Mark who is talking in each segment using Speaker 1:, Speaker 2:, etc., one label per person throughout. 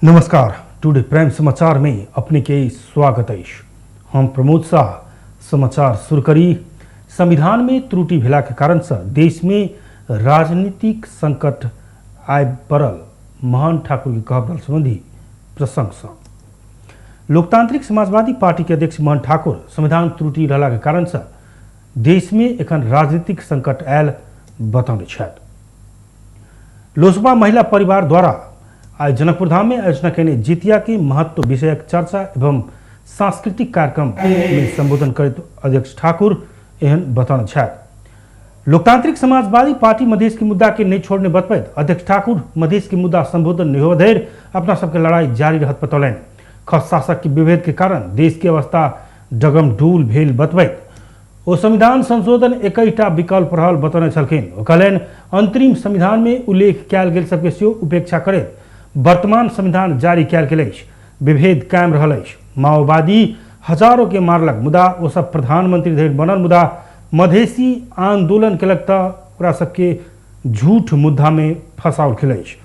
Speaker 1: नमस्कार, today prime समाचार में अपने के स्वागत अछि। हम प्रमोद शाह। समाचार शुरू करी। संविधान में त्रुटि भेला के कारण से देश में राजनीतिक संकट आबि पड़ल मोहन ठाकुर के कहब रहल संबंधी प्रसंग से लोकतांत्रिक समाजवादी पार्टी के अध्यक्ष मोहन ठाकुर संविधान त्रुटि रहला के कारण से देश में एखन राजनीतिक संकट आयल बतौने छथि। लोजपा महिला परिवार द्वारा आइ जनकपुर धाम में आयोजना केने जितिया के महत्व विषयक चर्चा एवं सांस्कृतिक कार्यक्रम में संबोधन करैत अध्यक्ष ठाकुर एहन बतौने छथि। लोकतांत्रिक समाजवादी पार्टी मधेश के मुद्दा के नहीं छोड़ने बतबैत अध्यक्ष ठाकुर मधेश के मुद्दा संबोधन नहीं होए धरि अपना सबके लड़ाई जारी रहत बतौलनि। खस शासक के विभेद के कारण देश के अवस्था डगमडोल भेल बतबैत ओ संविधान संशोधन एकैटा विकल्प रहल बतौने छलखिन। ओ कहलनि अंतरिम संविधान में उल्लेख कयल गेल सबके सेहो उपेक्षा करैत वर्तमान संविधान जारी कयल गेल अछि। विभेद कायम रहल अछि। माओवादी हजारों के मारलक मुदा ओ सब प्रधानमंत्री धरि बनल, मुदा मधेसी आंदोलन केलक तऽ ओकरा सबके झूठ मुद्दा में फंसाओल गेल अछि।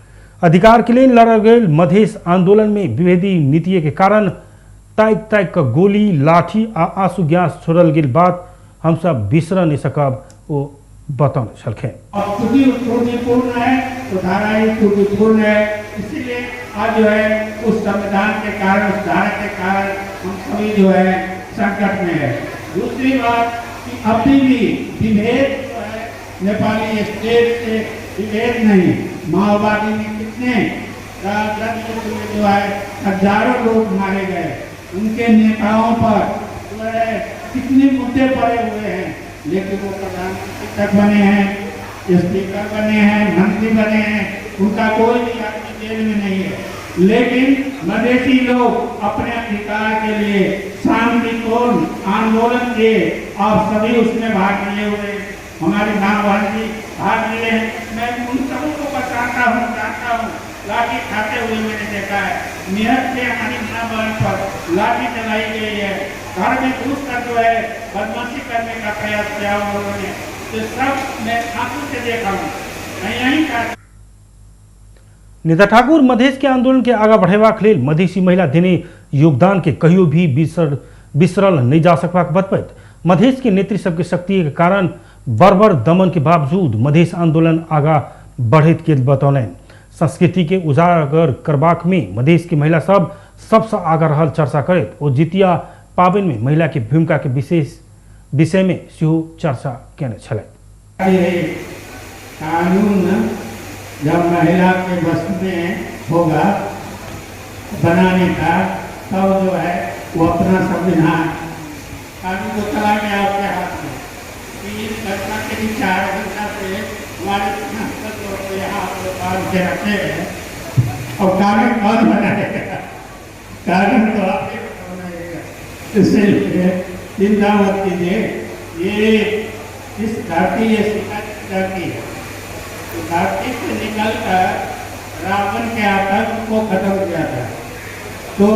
Speaker 1: अधिकार के लेल लड़ल गेल मधेस आंदोलन में विभेदी नीति के कारण ताकि ताकि कऽ गोली, लाठी आ आंसू गैस छोड़ल गेल बात हमसब बिसर नहीं सकब, ओ बतौने छलखिन।
Speaker 2: अब त्रुटिपूर्ण है तो धारा ही त्रुटिपूर्ण है, इसीलिए आज जो है उस संविधान के कारण, उस धारा के कारण हम सभी जो है संकट में है। दूसरी बात कि अभी भी विभेद जो है नेपाली स्टेट से विभेद नहीं, माओवादी ने कितने राजनीति में जो है हजारों लोग मारे गए, उनके नेताओं पर जो है कितने मुद्दे पड़े हुए हैं, लेकिन वो प्रधानमंत्री तक बने हैं, स्पीकर बने हैं, मंत्री बने हैं, उनका कोई भी आदमी जेल में नहीं है। लेकिन मधेसी लोग अपने अधिकार के लिए शांतिपूर्ण आंदोलन किए, आप सभी उसमें भाग लिए हुए, हमारे नामवर जी भाग लिए हैं। मैं उन सबों को बताता हूँ, जानता हूँ, लाठी खाते हुए मैंने देखा है। निहत से हमारी माँ बहन पर लाठी चलाई गई है, घर में घुस कर जो है बदमाशी करने का प्रयास किया उन्होंने, तो सब मैं आंखों से देखा हूँ। मैं यही चाहता
Speaker 1: नेता ठाकुर मधेश के आंदोलन के आगा बढ़ेबाक लेल मधेसी महिला देने योगदान के कहियो भी बिसरल नहीं जा सकबाक बतबैत मधेश के नेत्री सबके शक्ति के कारण बर्बर दमन के बावजूद मधेश आंदोलन आगा बढ़ैत गेल बतौलनि। संस्कृति के उजागर करबाक में मधेश के महिला सब सबसँ आगा रहल चर्चा करैत ओ जितिया पाबनि में महिला के भूमिका के विशेष विषय में सेहो चर्चा केने छलथि।
Speaker 2: कानून जब महिला के बस में होगा बनाने का, तब जो है वो अपना संविधान कानून को चला गया आपके हाथ में। 3 घंटा के भी 4 घंटा से हमारे लोग यहाँ आप लोग बांध के रखे हैं, और कानून कौन बनाएगा? कानून तो आप ही बनाएगा। इसलिए चिंता मत कीजिए, ये इस धरती, ये सीता की धरती है, तो धरती से निकलकर रावण के आतंक को खत्म किया था। तो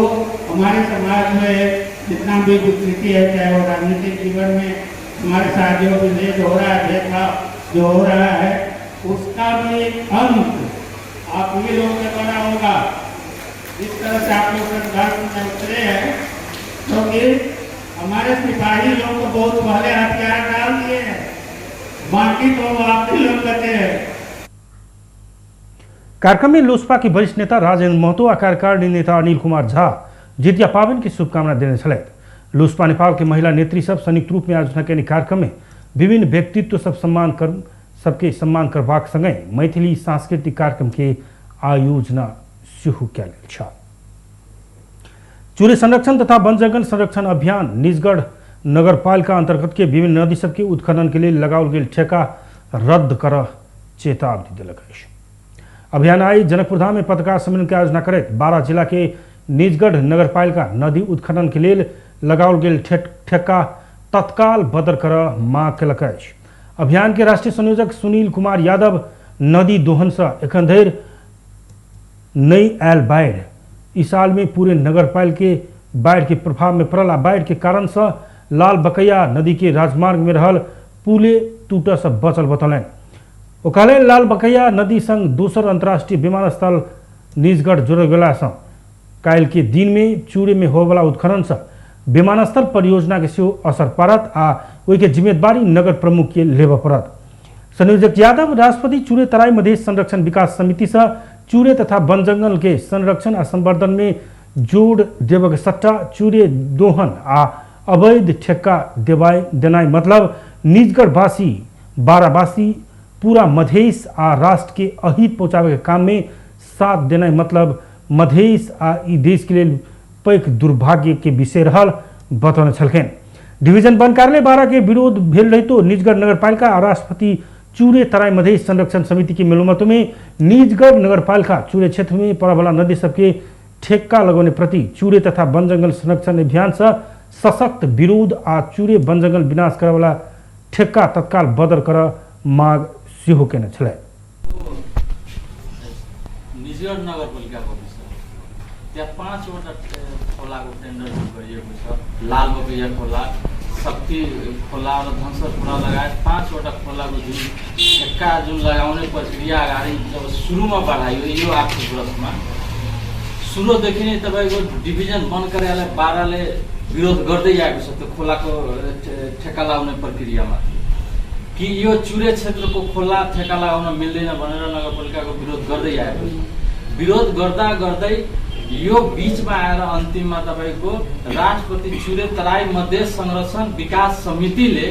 Speaker 2: हमारे समाज में जितना भी विकृति है, चाहे वो राजनीतिक जीवन में हमारे साथ जो विभेद हो रहा है, भेदभाव जो हो रहा है, उसका भी एक अंत आप ही लोगों के द्वारा होगा। इस तरह से आप लोग संघर्ष में उतरे हैं, क्योंकि हमारे सिपाही लोग तो बहुत पहले हथियार डाल दिए हैं, बाकी तो आप ही लोग बचे हैं।
Speaker 1: कार्यक्रम में लोजपा के वरिष्ठ नेता राजेंद्र महतो आ कार्यकारिणी नेता अनिल कुमार झा जितिया पाबनि के शुभकामना देने छलथि। लोजपा नेपाल के महिला नेत्री सब संयुक्त रूप में आयोजना केने कार्यक्रम में विभिन्न व्यक्तित्व सब सम्मान कर सबके सम्मान करबाक संगहि मैथिली सांस्कृतिक कार्यक्रम के आयोजना सेहो कयल गेल छल। चूरे संरक्षण तथा वन जंगल संरक्षण अभियान निजगढ़ नगरपालिका अंतर्गत के विभिन्न नदी सबके उत्खनन के लिए लगाओल गेल ठेका रद्द कर चेतावनी देलक अछि। अभियान आई जनकपुर धाम में पत्रकार सम्मेलन के आयोजना करैत 12 जिला के निजगढ़ नगरपालिका नदी उत्खनन के लेल लगाओल गेल ठेका तत्काल बदर कर मांग केलक अछि। अभियान के राष्ट्रीय संयोजक सुनील कुमार यादव नदी दोहन से एखन धरि नहीं आयल बाढ़ि इस साल में पूरे नगरपालिका के बाढ़ि के प्रभाव में पड़ल आ बाढ़ि के कारण से लाल बकैया नदी के राजमार्ग में रहल पुले टूटऽ से बचल बतौलनि। ओ कहलनि लाल बकैया नदी संग दोसर अंतर्राष्ट्रीय विमानस्थल निजगढ़ जुड़ल गेला सँ काल्हि के दिन में चूरे में होबला उत्खनन से विमानस्थल परियोजना के सेहो असर पड़त आ ओहिके जिम्मेदारी नगर प्रमुख के लेबऽ पड़त। संयोजक यादव राष्ट्रपति चूरे तराई मधेश संरक्षण विकास समिति से चूरे तथा वन जंगल के संरक्षण आ संवर्धन में जोड़ देबक सट्टा चूरे दोहन आ अवैध ठेक्का देवाय देनाइ मतलब निजगढ़वासी बारावासी पूरा मधेश आ राष्ट्र के अहित पहुँचाबे के काम में साथ देनाइ मतलब मधेश आ ई देश के लेल पैघ दुर्भाग्य के विषय रहल बतौने छलखिन। डिवीजन वन कार्यालय 12 के विरोध भेल रहितो निजगढ़ नगरपालिका आ राष्ट्रपति चूरे तराई मधेश संरक्षण समिति के मेलुमत में निजगढ़ नगरपालिका चूरे क्षेत्र में पड़वला नदी सबके ठेक्का लगौने प्रति चूरे तथा वन जंगल संरक्षण अभियान से सशक्त विरोध आ चूरे वन जंगल विनाश करवला ठेक्का तत्काल बदल कर माग सेहो केने छलै।
Speaker 3: निजगढ नगरपालिकाको विषय त्यहाँ 5वटा खोलाको टेन्डर गरिएको छ। लाल बकैया खोला, शक्ति खोला र धनसर खोला लगायत 5वटा खोलाको जुन ठेक्का जुन लगाउने प्रक्रिया अगाडि जब सुरुमा बढाइयो यो आर्थिक वर्षमा सुरुदेखि नै तपाईँको डिभिजन वन कार्यालय 12ले विरोध गर्दै आएको छ त्यो खोलाको ठेक्का लगाउने प्रक्रियामा कि यो चुरे क्षेत्रको खोला ठेक्का लगाउन मिल्दैन भनेर नगरपालिकाको विरोध गर्दै आएको छ। विरोध गर्दा गर्दै यो बिचमा आएर अन्तिममा तपाईँको राष्ट्रपति चुरे तराई मधेश संरक्षण विकास समितिले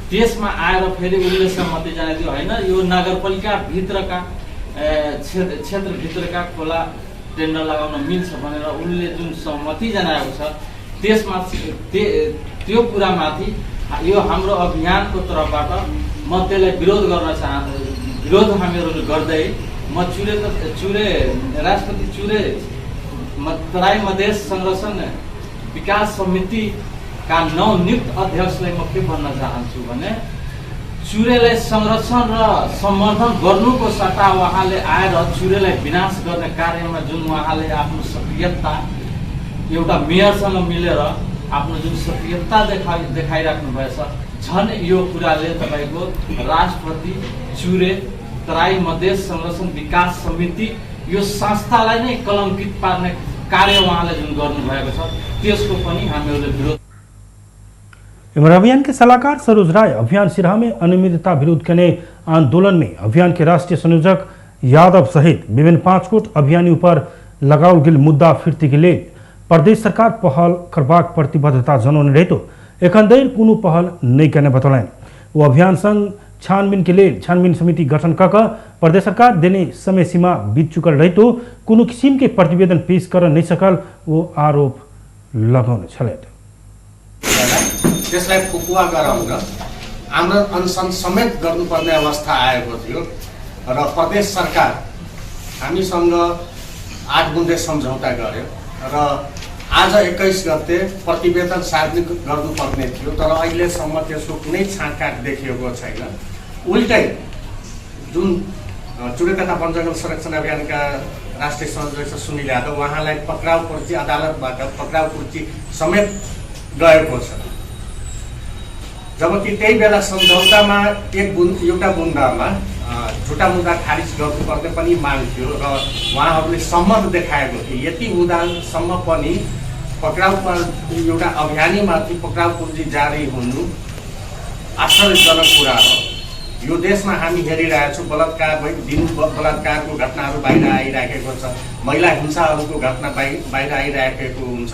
Speaker 3: त्यसमा आएर फेरि उसले सहमति जनाइदियो, होइन यो नगरपालिका भित्रका क्षेत्रभित्रका खोला टेन्डर लगाउन मिल्छ भनेर उसले जुन सहमति जनाएको छ त्यसमा त्यो कुरामाथि यो हाम्रो अभियानको तर्फबाट म त्यसलाई विरोध गर्न विरोध हामीहरूले गर्दै म चुरे राष्ट्रपति चुरे तराई मधेश संरक्षण विकास समितिका नवनियुक्त अध्यक्षलाई म के भन्न चाहन्छु भने चुरेलाई संरक्षण र सम्वर्धन गर्नुको सट्टा उहाँले आएर चुरेलाई विनाश गर्ने कार्यमा जुन उहाँले आफ्नो सक्रियता एउटा मेयरसँग मिलेर आफ्नो जुन सक्रियता देखाइराख्नु भएछ, झन् यो कुराले तपाईँको राष्ट्रपति चुरे तराई मधेश संरक्षण विकास समिति यो संस्थालाई नै कलङ्कित पार्ने कार्य उहाँले जुन गर्नुभएको छ त्यसको पनि हामीहरूले विरोध।
Speaker 1: एमहर अभियान के सलाहकार सरोज राय अभियान सिराहा में अनियमितता विरोध करने आंदोलन में अभियान के राष्ट्रीय संयोजक यादव सहित विभिन्न 5 गोट अभियानी पर लगाओल गेल मुद्दा फिर्ती के लेल प्रदेश सरकार पहल करबाक प्रतिबद्धता जनौने रहितो एखन धरि कोनो पहल नहीं करने बतौलनि। वो अभियान संग छानबीन के लेल छानबीन समिति गठन क कऽ प्रदेश सरकार देने समय सीमा बीत चुकल रहितो कोनो किसिम के प्रतिवेदन पेश कर नहीं सकल वो आरोप लगौने छलथि।
Speaker 4: त्यसलाई फुकुवा गराउन आमरण अनसन समेत गर्नुपर्ने अवस्था आएको थियो र प्रदेश सरकार हामीसँग 8 बुँदे सम्झौता गर्यो र आज 21 गते प्रतिवेदन सार्वजनिक गर्नुपर्ने थियो, तर अहिलेसम्म त्यसको कुनै छाँटकाट देखिएको छैन। उल्टै जुन चुरे तथा वन जङ्गल संरक्षण अभियानका राष्ट्रिय संयोजक सुनिल यादव उहाँलाई पक्राउ पर्ची अदालतबाट पक्राउ पर्ची समेत गएको छ, जबकि त्यही बेला सम्झौतामा एउटा बुन्दामा झुटा मुद्दा खारिज गर्नुपर्ने पनि माग थियो र उहाँहरूले सम्मत देखाएको थियो। यति हुँदासम्म पनि पक्राउ एउटा अभियानीमाथि पक्राउ पुर्जी जारी हुनु आश्चर्यजनक कुरा हो। यो देशमा हामी हेरिरहेका छौँ बलात्कार भई दिनु बलात्कारको घटनाहरू बाहिर आइराखेको छ, महिला हिंसाहरूको घटना बाहिर आइराखेको हुन्छ,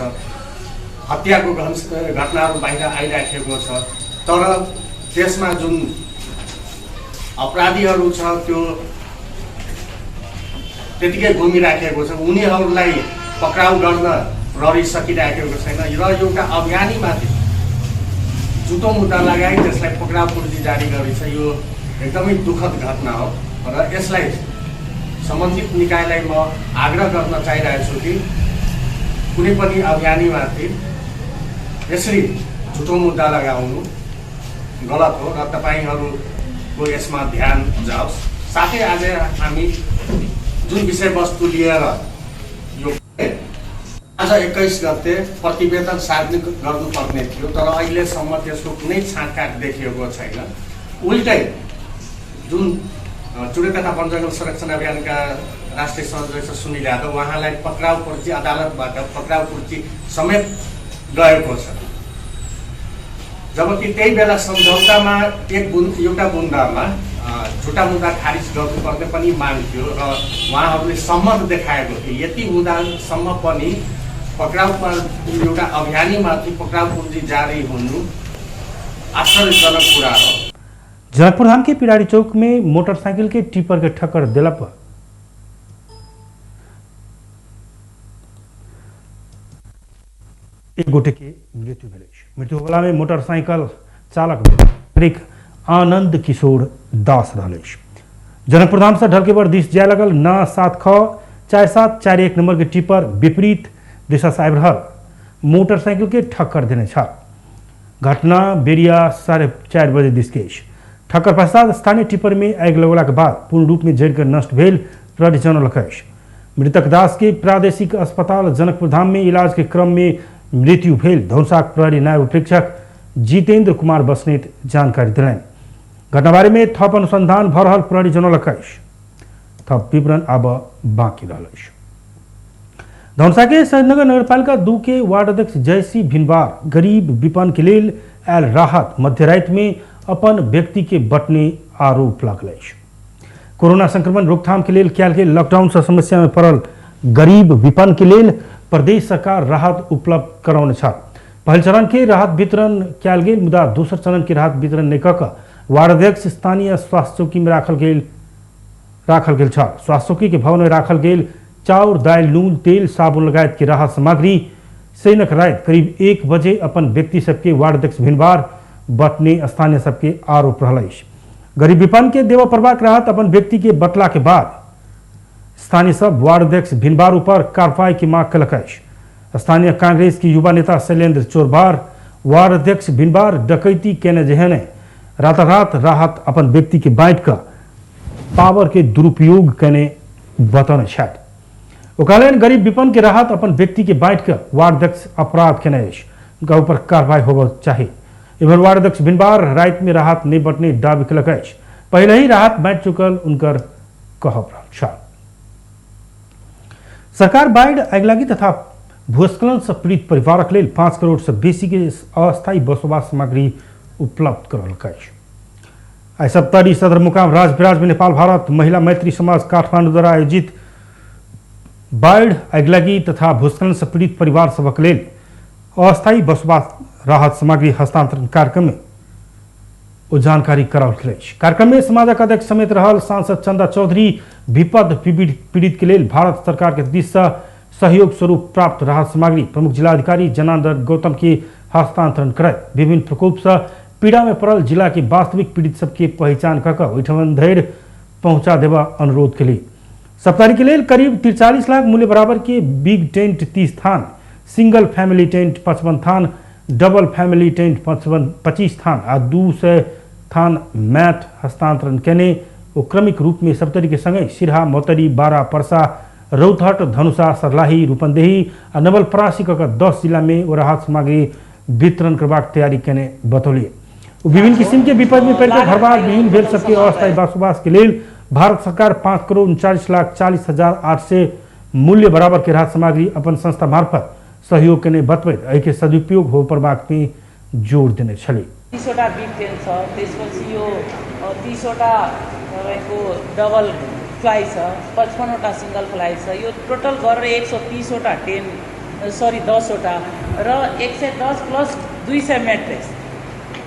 Speaker 4: हत्याको घटनाहरू बाहिर आइराखेको छ, तर त्यसमा जुन अपराधीहरू छ त्यो त्यतिकै घुमिराखेको छ, उनीहरूलाई पक्राउ गर्न प्रहरी सकिराखेको छैन र एउटा अभियानीमाथि झुटो मुद्दा लगाई त्यसलाई पक्राउ पुर्जी जारी गरेछ। यो एकदमै दुःखद घटना हो र यसलाई सम्बन्धित निकायलाई म आग्रह गर्न चाहिरहेको छु कि कुनै पनि अभियानीमाथि यसरी झुटो मुद्दा लगाउनु गलत हो र तपाईहरूको यसमा ध्यान जाओस्। साथै आज हामी जुन विषयवस्तु लिएर यो आज 21 गते प्रतिवेदन सार्वजनिक गर्नुपर्ने थियो, तर अहिलेसम्म त्यसको कुनै छाँटकाट देखिएको छैन। उल्टै जुन चुरे तथा वन जङ्गल संरक्षण अभियानका राष्ट्रिय संयोजक सुनिल यादव, उहाँलाई पक्राउ पर्ची अदालतबाट पक्राउ पर्ची समेत गएको छ। जबकि त्यही बेला सम्झौतामा एउटा बुन्दामा झुटा मुद्दा खारिज गर्नुपर्ने पनि माग थियो र उहाँहरूले सम्मत देखाएको थियो। यति हुँदासम्म पनि पक्राउ एउटा अभियानीमाथि पक्राउ पूँजी जारी हुनु आश्चर्यजनक कुरा हो।
Speaker 1: जनकपुरधाम के पिराड़ी चौक में मोटरसाइकिल के टिपर के ठक्कर देला पर एक गोटे के मृत्यु भेल। मृत्यु होला में मोटरसाइकिल चालक आनंद किशोर दास रहल। जनकपुरधाम से ढलकेबर दिस जाए लगल 9 7 6 4 7 4 1 नंबर के टिपर विपरीत दिशा से आबि रहल मोटरसाइकिल के ठक्कर देने छल। घटना बेरिया 4:30 बजे दिस के अछि। ठक्कर पश्चात स्थानीय टिपर में आगि लगला के बाद पूर्ण रूप में जरिकर नष्ट भेल प्रहरी जनौलक अछि। मृतक दास के प्रादेशिक अस्पताल जनकपुरधाम में इलाज के क्रम में मृत्यु भेल धनुषाक प्रहरी नायब उपरीक्षक जितेंद्र कुमार बस्नेत जानकारी देलनि। घटना बारे में थप अनुसंधान भ रहल प्रहरी जनौलक अछि। थप विवरण आब बाँकी रहल अछि। धनुषा के शहीदनगर नगरपालिका 2 के वार्ड अध्यक्ष जयसी भिनवार गरीब विपन्न के लेल आयल राहत मध्यराति में अपन व्यक्ति के बटने आरोप लागल अछि। कोरोना संक्रमण रोकथाम के लेल कयल गेल लॉकडाउन से समस्या में पड़ल गरीब विपन्न के लेल प्रदेश सरकार राहत उपलब्ध करौने छल। पहिल चरण के राहत वितरण कयल गेल, मुदा दोसर चरण के राहत वितरण नहि कऽ कऽ वार्ड अध्यक्ष स्थानीय स्वास्थ्य चौकी में राखल गेल छल। स्वास्थ्य चौकी के भवन में राखल गेल चाउर, दालि, नून, तेल, साबुन लगायत के राहत सामग्री शनिक राति करीब 1 बजे अपन व्यक्ति सबके वार्ड अध्यक्ष भिनवार बटने स्थानीय सबके आरोप रहल अछि। गरीब विपन्न के देबऽ पड़बाक राहत अपन व्यक्ति के बटला के बाद स्थानीय सब वार्ड अध्यक्ष भिनवार ऊपर कार्रवाई की मांग कलक अछि। स्थानीय कांग्रेस के युवा नेता शैलेंद्र चोरबार वार्ड अध्यक्ष भिनवार डकैती केने जेहने रातारात राहत अपन व्यक्ति के बांटि कऽ पावर के दुरुपयोग केने बतौने छथि। ओ कहलनि गरीब विपन्न के राहत अपन व्यक्ति के बांटि कऽ वार्ड अध्यक्ष अपराध केने अछि, उनका ऊपर कार्रवाई होबऽ चाही। इम्हर वार्ड अध्यक्ष भिनवार राति में राहत नहि बटने दावी कलक अछि। पहिले ही राहत बांटि चुकल उनकर कहब रहल छल। सरकार बाढ़ि, आगिलागी तथा भूस्खलन से पीड़ित परिवारक लेल 5 करोड़ से बेसी के अस्थायी बसोबास सामग्री उपलब्ध करौलक अछि। आइ सप्तरी सदरमुकाम राजविराज में नेपाल भारत महिला मैत्री समाज काठमाडौँ द्वारा आयोजित बाढ़ि, आगिलागी तथा भूस्खलन से पीड़ित परिवार सभक लेल अस्थायी बसोबास राहत सामग्री हस्तांतरण कार्यक्रम में ओ जानकारी कराओल गेल अछि। कार्यक्रम में समाजक अध्यक्ष समेत रहल सांसद चंदा चौधरी विपद पीड़ित के लेल भारत सरकार के दिस से सहयोग स्वरूप प्राप्त राहत सामग्री प्रमुख जिलाधिकारी जनार्दन गौतम के हस्तांतरण करैत विभिन्न प्रकोप से पीड़ा में पड़ल जिला के वास्तविक पीड़ित सबके पहचान कऽ कऽ ओहिठाम धरि पहुँचा देबा अनुरोध केली। सप्ताह के लेल करीब 43 लाख मूल्य बराबर के बिग टेंट 30 थान, सिंगल फैमिली टेंट 55 थान, डबल फैमिली टेंट 25 थान आ 200 थान मैट हस्तांतरण केने ओ क्रमिक रूप में सप्तरी के संगे सिरहा, मोतरी, बारा, परसा, रौतहट, धनुषा, सर्लाही, रूपन्देही आ नवलपरासी कऽ कऽ 10 जिला में ओ राहत सामग्री वितरण करबाक तैयारी केने बतौलिए। विभिन्न किसिम के विपद में पड़िकऽ घरबार विहीन भेल सबके अस्थायी बसोबास के लेल भारत सरकार 5,39,40,800 मूल्य बराबर के राहत सामग्री अपन संस्था मार्फत सहयोग केने बतबैत एहिके सदुपयोग हो पड़बाक में जोर देने छली।
Speaker 5: 30वटा बिग टेन्ट छ, त्यसपछि यो 30वटा तपाईँको डबल फ्लाई छ, 55वटा सिंगल फ्लाई छ, यो टोटल गरेर 130वटा टेन्ट, सरी 10वटा र 110 प्लस 200 म्याट्रेस,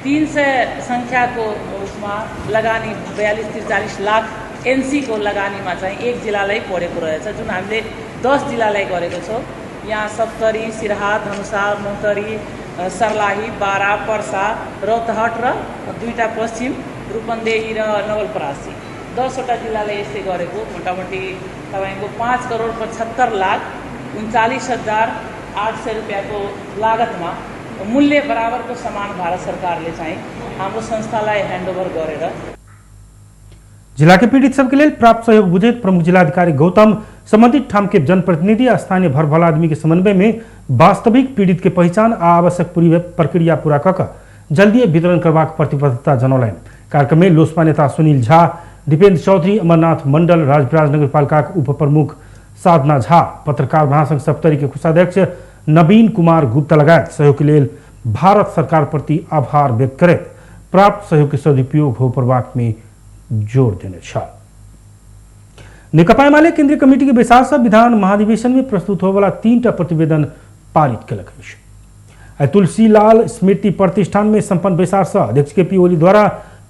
Speaker 5: 300 सङ्ख्याको उसमा लगानी 42-43 लाख एनसीको लगानीमा चाहिँ एक जिल्लालाई परेको रहेछ, जुन हामीले 10 जिल्लालाई गरेको छौँ। यहाँ सप्तरी, सिरहा, धनुषा, महोत्तरी, सर्लाही, बारा, पर्सा, रौतहट र दुईटा पश्चिम रूपन्देही र नवलपरासी, 10वटा जिल्लालाई यस्तै गरेको मोटामोटी तपाईँको 5,75,39,800 रुपियाँको लागतमा मूल्य बराबरको सामान भारत सरकारले चाहिँ हाम्रो संस्थालाई ह्यान्डओभर गरेर
Speaker 1: जिला के पीड़ित सबके लेल प्राप्त सहयोग बुझैत प्रमुख जिलाधिकारी गौतम संबंधित ठाम के जनप्रतिनिधि आ स्थानीय भरभला आदमी के समन्वय में वास्तविक पीड़ित के पहचान आ आवश्यक पूरी प्रक्रिया पूरा कऽ कऽ जल्दी वितरण करबाक प्रतिबद्धता जनौलनि। कार्यक्रम में लोसपा नेता सुनील झा, दीपेन्द्र चौधरी, अमरनाथ मंडल, राजविराज नगरपालिका के उप प्रमुख साधना झा, पत्रकार महासंघ सप्तरी के कोषाध्यक्ष नवीन कुमार गुप्ता लगायत सहयोग के लेल भारत सरकार प्रति आभार व्यक्त करैत प्राप्त सहयोग के सदुपयोग हो पड़बाक में जोर देने छल। नेकपा एमाले केंद्रीय कमेटी के बैसार से विधान महाधिवेशन में प्रस्तुत होवला 3टा प्रतिवेदन पारित केलक अछि। तुलसीलाल स्मृति प्रतिष्ठान में संपन्न बैसार से अध्यक्ष के पी ओली द्वारा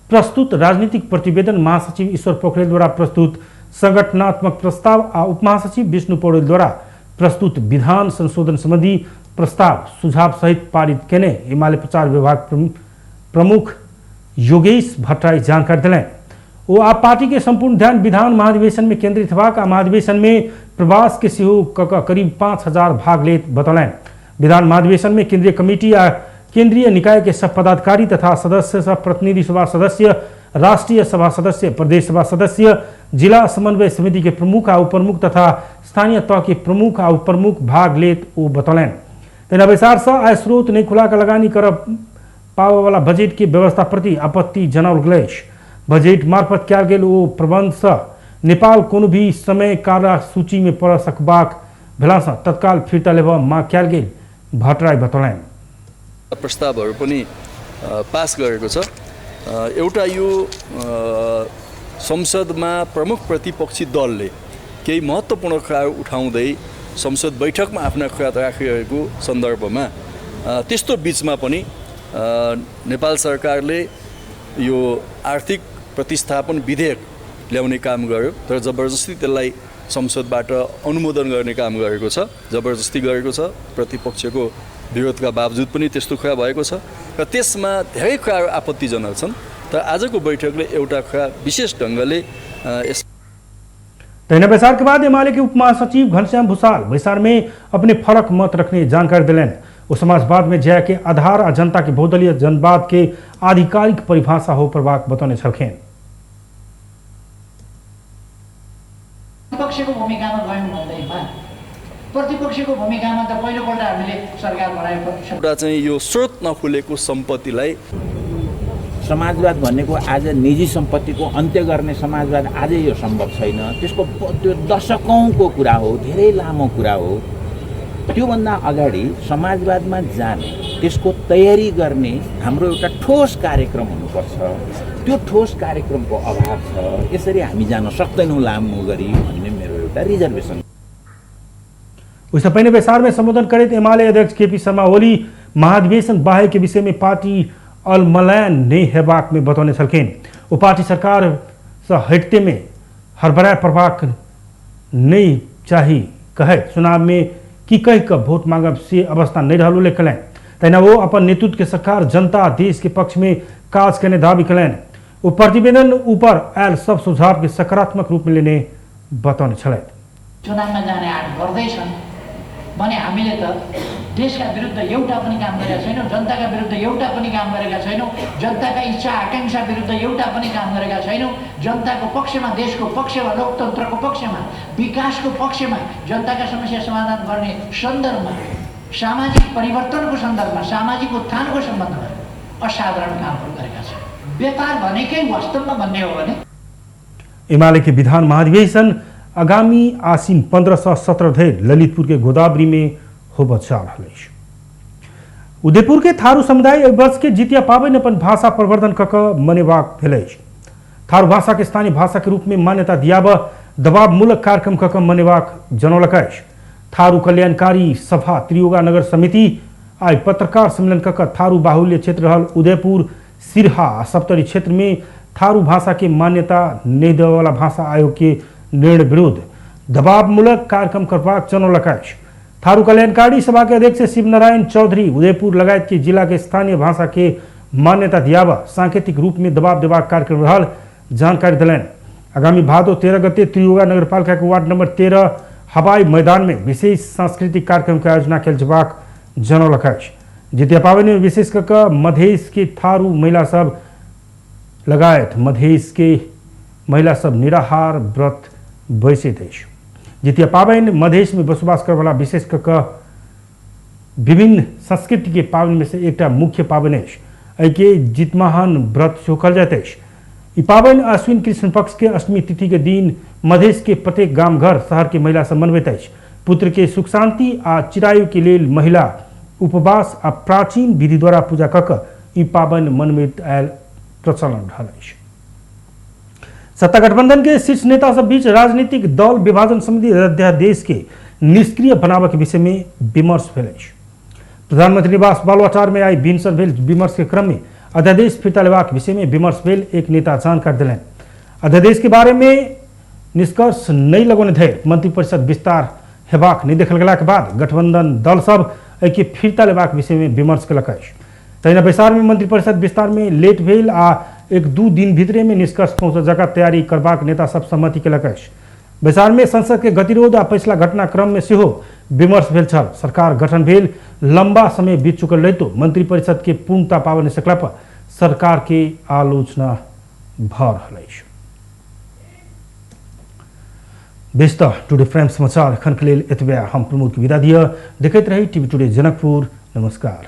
Speaker 1: प्रस्तुत राजनीतिक प्रतिवेदन, महासचिव ईश्वर पोखरेल द्वारा प्रस्तुत संगठनात्मक प्रस्ताव आ उपमहासचिव विष्णु पौडेल द्वारा प्रस्तुत विधान संशोधन संबंधी प्रस्ताव सुझाव सहित पारित केने एमाले प्रचार विभाग प्रमुख योगेश भट्टराई जानकारी देलनि। ओ आब पार्टी के संपूर्ण ध्यान विधान महाधिवेशन में केंद्रित हेबाक आ महाधिवेशन में प्रवास के सेहो क करीब 5000 भाग लेत बतौलनि। विधान महाधिवेशन में केंद्रीय कमेटी आ केंद्रीय निकाय के सब पदाधिकारी तथा सदस्य सब प्रतिनिधि सभा सदस्य, राष्ट्रीय सभा सदस्य, प्रदेश सभा सदस्य, जिला समन्वय समिति के प्रमुख आ उपप्रमुख तथा स्थानीय तह के प्रमुख आ उपप्रमुख भाग लेत ओ बतौलनि। तहिना बैसार से आय स्रोत नहि खुला कऽ लगानी कर पाबयवला बजट के व्यवस्था प्रति आपत्ति जनाओल गेल अछि। बजट मार्फत कयल गेल ओ प्रबंध से नेपाल कोनो भी समय काला सूची में पड़ सकबाक भेलासँ तत्काल फिर्ता लेबऽ माग कयल गेल भट्टराई बतौलनि।
Speaker 6: प्रस्तावहरू पनि पास गरेको छ। एउटा यो संसदमा प्रमुख प्रतिपक्षी दलले केही महत्त्वपूर्ण कुरा उठाउँदै संसद बैठकमा आफ्ना कुरा राखिरहेको सन्दर्भमा त्यस्तो बिचमा पनि नेपाल सरकारले यो आर्थिक प्रतिस्थापन विधेयक ल्याउने काम गर्यो, तर जबरजस्ती त्यसलाई संसदबाट अनुमोदन गर्ने काम गरेको छ, जबरजस्ती गरेको छ। प्रतिपक्षको विरोधका बावजुद पनि त्यस्तो कुरा भएको छ र त्यसमा धेरै कुराहरू आपत्तिजनक छन्। तर आजको बैठकले एउटा कुरा विशेष ढङ्गले यस
Speaker 1: तहिना बैसार के बाद एमाले के उप महासचिव घनश्याम भूषाल बैसार में अपने फरक मत रखने जानकारी दिलनि। वो समाजवाद में जय के आधार आ जनता के बहुदलीय जनवाद के आधिकारिक परिभाषा हो पड़बाक बतौने छलखिन।
Speaker 7: प्रतिपक्षको भूमिकामा गयौँ भन्दैमा प्रतिपक्षको भूमिकामा त पहिलोपल्ट हामीले सरकार बनाएको
Speaker 6: एउटा चाहिँ यो स्रोत नखुलेको सम्पत्तिलाई
Speaker 8: समाजवाद भनेको आज निजी सम्पत्तिको अन्त्य गर्ने समाजवाद आजै यो सम्भव छैन। त्यसको त्यो दशकौंको कुरा हो, धेरै लामो कुरा हो। त्योभन्दा अगाडि समाजवादमा जाने त्यसको तयारी गर्ने हाम्रो एउटा ठोस कार्यक्रम हुनुपर्छ। त्यो ठोस कार्यक्रमको अभाव छ। यसरी हामी जान सक्दैनौँ लामो गरी भन्ने मेरो एउटा रिजर्भेसन।
Speaker 1: ओहिसँ पहिने बैसार में संबोधन करैत एमाले अध्यक्ष केपी शर्मा ओली महाधिवेशन बाहेक के विषय में पार्टी अलमलायन नहीं हेबाक में बतौने छलखिन। ओ पार्टी सरकार से हटते में हड़बड़ाय पड़बाक नहीं चाही कहैत चुनाव में की कहि कऽ वोट मांगब से अवस्था नहीं रहल उल्लेख कयलनि। तहिना ओ अपन नेतृत्व के सरकार जनता देश के पक्ष में काज केने दावी कयलनि। ओ प्रतिवेदन ऊपर आयल सब सुझाव के सकारात्मक रूप में लेने बतौने छलथि।
Speaker 7: चुनावमा जाने आँट गर्दैछन् भने हामीले त देशका विरुद्ध एउटा पनि काम गरेका छैनौँ, जनताका विरुद्ध एउटा पनि काम गरेका छैनौँ, जनताका इच्छा आकाङ्क्षा विरुद्ध एउटा पनि काम गरेका छैनौँ। जनताको पक्षमा, देशको पक्षमा, लोकतन्त्रको पक्षमा, विकासको पक्षमा, जनताका समस्या समाधान गर्ने सन्दर्भमा, सामाजिक परिवर्तनको सन्दर्भमा, सामाजिक उत्थानको सम्बन्धमा असाधारण कामहरू गरेका छौँ। व्यापार भनेकै वास्तवमा भन्ने हो भने
Speaker 1: एमाले के विधान महाधिवेशन आगामी आसिन 15 से 17 धरि ललितपुर के गोदावरी में होबऽ जा रहल अछि। उदयपुर के थारू समुदाय एहि वर्ष के जितिया पाबनि अपन भाषा प्रवर्धन कऽ कऽ मनेबाक भेल अछि। थारू भाषा के स्थानीय भाषा के रूप में मान्यता दियाबऽ दबावमूलक कार्यक्रम कऽ कऽ मनेबाक जनौलक अछि। थारू कल्याणकारी सभा त्रियुगा नगर समिति आइ पत्रकार सम्मेलन कऽ कऽ थारू बाहुल्य क्षेत्र रहल उदयपुर, सिरहा आ सप्तरी क्षेत्र में थारू भाषा के मान्यता नहि देबयवला भाषा आयोग के निर्णय विरुद्ध दबावमूलक कार्यक्रम करबाक जनौलक अछि। थारू कल्याणकारी सभा के अध्यक्ष शिवनारायण चौधरी उदयपुर लगायत के जिला के स्थानीय भाषा के मान्यता दियाबऽ सांकेतिक रूप में दबाव देबाक कार्यक्रम रहल जानकारी देलनि। आगामी भादो 13 गते त्रियुगा नगरपालिका के वार्ड नंबर 13 हवाई मैदान में विशेष सांस्कृतिक कार्यक्रम के आयोजना कयल जेबाक जनौलक अछि। जितिया पाबनि में विशेष कऽ कऽ मधेश के थारू महिला सब लगायत मधेश के महिला सब निराहार व्रत बैसैत अछि। जितिया पाबनि मधेश में बसोबास करवला विशेष कऽ कऽ विभिन्न संस्कृति के पाबनि में से एकटा मुख्य पाबनि अछि। एहिके जितमाहन व्रत सेहो कहल जाइत अछि। ई पाबनि अश्विन कृष्ण पक्ष के अष्टमी तिथि के दिन मधेश के प्रत्येक गाम घर शहर के महिला सब मनबैत अछि। पुत्र के सुख शांति आ चिरायु के लेल महिला उपवास आ प्राचीन विधि द्वारा पूजा कऽ कऽ ई पाबनि मनबैत आयल प्रचलन रहल अछि। सत्ता गठबंधन के शीर्ष नेता सब बीच राजनीतिक दल विभाजन संबंधी अध्यादेश के निष्क्रिय बनाबय के विषय में विमर्श भेल अछि। प्रधानमंत्री निवास बालुवाटार में आई भिनसर भेल विमर्श के क्रम में अध्यादेश फिर्ता लेबाक विषय में विमर्श भेल एक नेता जानकारी देलनि। अध्यादेश के बारे में निष्कर्ष नहि लगौने धरि मंत्रिपरिषद विस्तार हेबाक नहि देखल गेलाक बाद गठबंधन दल सब एहिके फिर्ता लेबाक विषय में विमर्श केलक अछि। तहिना बैसार में मंत्रिपरिषद विस्तार में लेट भेल आ 1-2 दिन भीतरे में निष्कर्ष पहुँचल जकाँ तैयारी करबाक नेता सब सहमति केलक अछि। बैसार में संसद के गतिरोध आ पछिला घटनाक्रम में सेहो विमर्श भेल छल। सरकार गठन भेल लंबा समय बीत चुकल रहितो मंत्रिपरिषद के पूर्णता पाबि नहि सकला पर सरकार के आलोचना भऽ रहल अछि। बेस तऽ टुडे प्राइम समाचार एखन के लेल एतबे। हम प्रमोद के विदा दिअ। देखैत रही टीवी टुडे जनकपुर। नमस्कार।